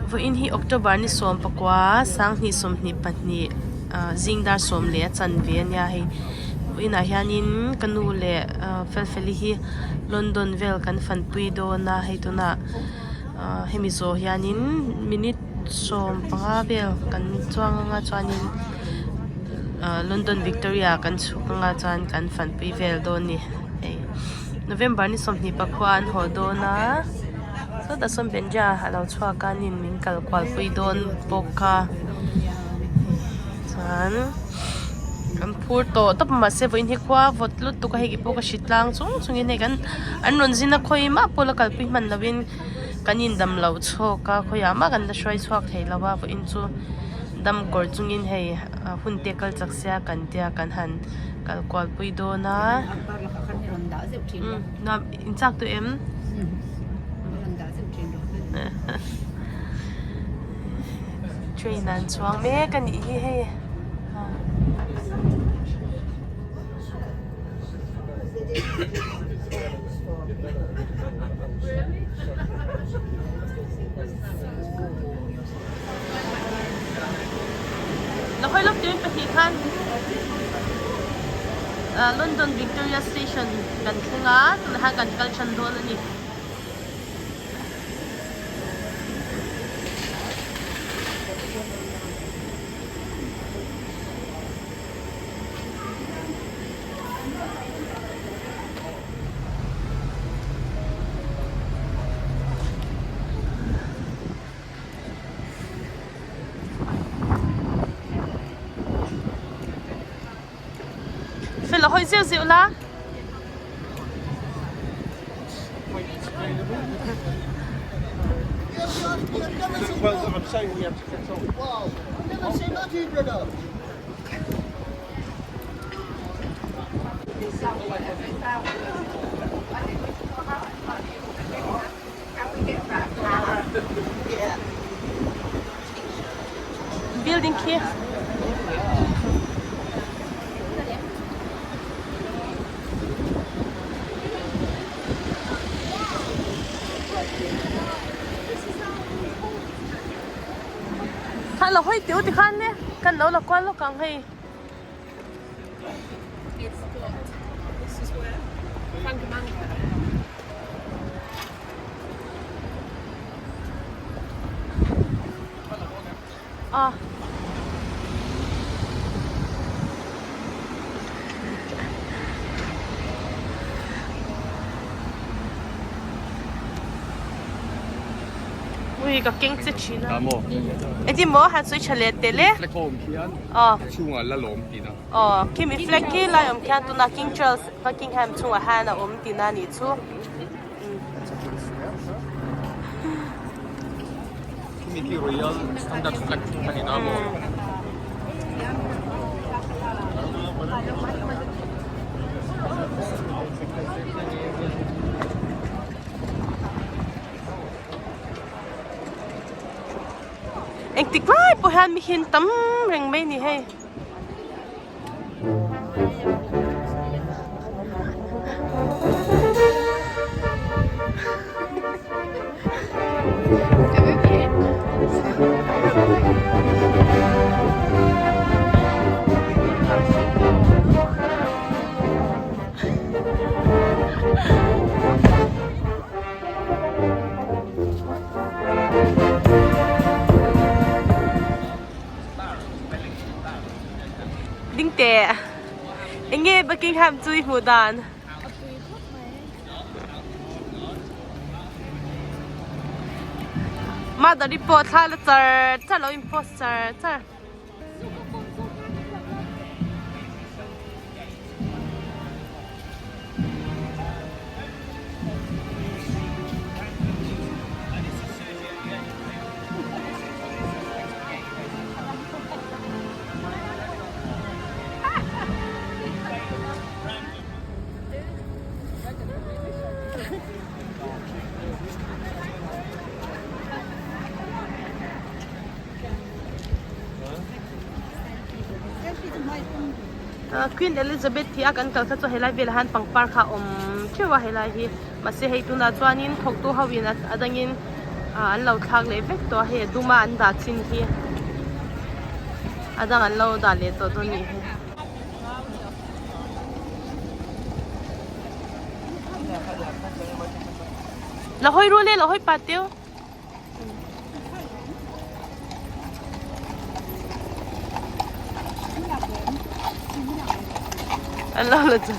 Vawiin hi October ni 19 2022 ah zing dar sawm leh a chanve a nia hei vawiinah hianin ka nu leh ah Felfeli hi London vel kan fanpui dawn a hei tunah ah hemi zawh hianin minute 15 vel kan chuang anga chuanin ah London Victoria kan chhuk anga chuan kan fanpui vel dawn a ni hei November ni 24 an haw dawn a. Sawtah sawn Benja a lo chhuak a nin min kal kual pui dawn bawk a chuan kan phur tawh tawp a mahse vawiin hi khua vawt lutuk a hei pawh ka hri tlang chung chungin hei kan an rawn zin a khawi mah pawh la kalpui hman lovin kan indam loh chhawk a khawiah mah kan la hruai chhuak thei lo a vawiin chu dam kawr chungin hei hun te kal chak sia kan tia kan han kal kual pui dawn a. In chak tawh em? Train an chuang mek a nih hi hei. La hawi lawk tuin pahnih khan London Victoria Station kan thleng a tunah hian kan kal than dawn a ni. Fel a hawi zeuh zeuh la. Building khi Kha lo hawi teu tikhan le kan lo la kual lawk ang hei. A. Ui ka keng che thin a. Engtin maw han sawi tha leh tel e. Aw. Chhungah la lawm tihna. Aw, khi mi flag khi lai awm khian tunah King Charles Buckingham chungah hian a awm tihna a nih chu. Khimi khi Royal Standard Flag a ni na maw? Engtik lai pawh hian mi hin tam reng mai a ni hei. Ding teh. Eng nge Buckingham chu i hmuh dan? A pui khawp mai. Mother-i pawh thla la char char lo in post char char. Queen Elizabeth tih a kan kal kha chu helai velah hian pangpar kha a awm theuh a helai hi mahse hei tunah chuanin thawktu ho in a dangin. Ah an lo thlak leh vek tawh a hei a dum a an dah chin hi a dang an lo dah leh tawh dawn nih hi. La hawi rual e la hawi pat deuh. An lo la chu.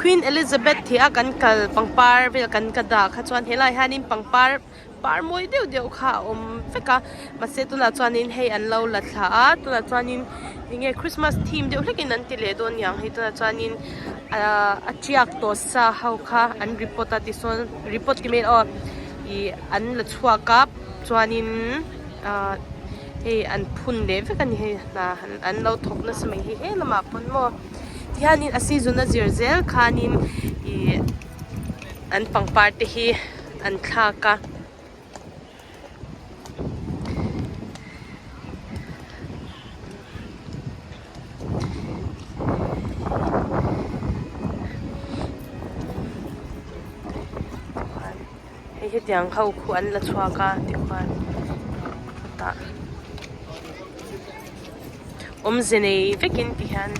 Queen Elizabeth tih a kan kal pangpar vel kan ka dah kha chuan helaiah hianin pangpar par mawi deuh deuh kha a awm vek a mahse tunah chuanin hei an lo la thla a tunah chuanin enge Christmas theme deuh hlekin an ti leh dawn niang hei tunah chuanin ahh a tiak tawh sa ho kha an report a tisawn report ti mai aw ih an la chhuak a chuanin ahh hei an phun leh vek a ni hei hna an lo thawk nasa mai hi he lamah pawn maw tihianin a season a zir zel khanin ih an pangpar te hi an thlak a. Hei hetiang ho khu an la chhuak a tikhuan tah awmze nei vekin tihian.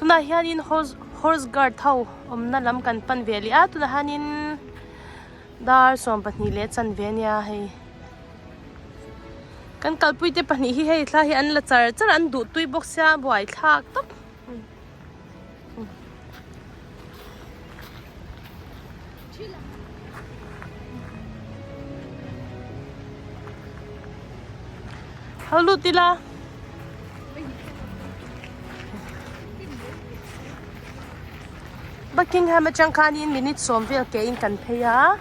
Tunah hianin horse horse guard ho awmna lam kan pan ve leh a tunah hianin dar 12 leh chanve a nia hei kan kalpui te pahnih hi hei thla hi an la char char a an duh tui bawk sia buaithlak tawp. Ho lut ila. Buckingham atang khanin minute sawm vel ke in kan phei a.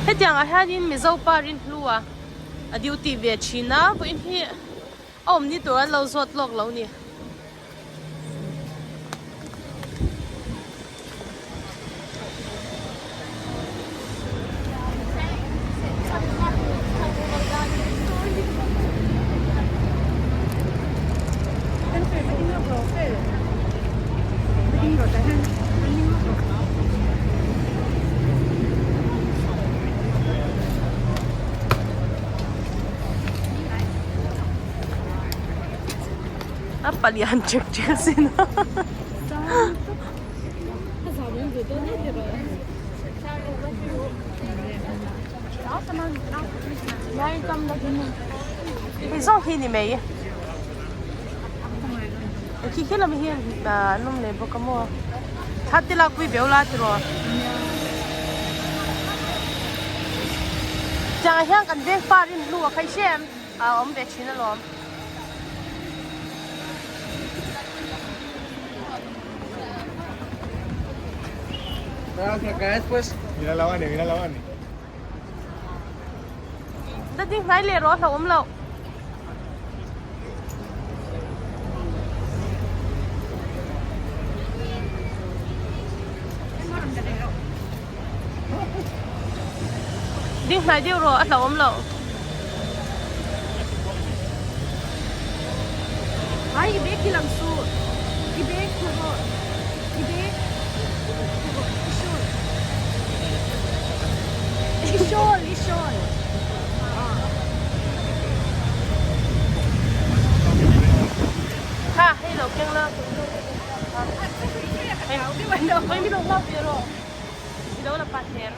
Hetiang ah hianin Mizo pa rinhlu a a duty ve thin a vawiin hi a awm ni tur an lo zawt lawk lo ni. A palian ṭek ṭek asin a. Hei zawng hi ni mai. Khi khi lam hi an awm leh bawk a maw. Thla te lak pui veu la tiraw. Tiangah hian kan veng pa rin hnu a khai hrem a awm ve thin alawm. Da ding hnai leh rawh a hlauhawm loh. Ding hnai deuh rawh a hlauhawm loh. Ai i bag hi lang suh. I bag thu rawh. I bag thu rawh. I shawl. I shawl, i shawl. Kha hei lo keng la. Hei mi lo la ve rawh. I lo la pa ther.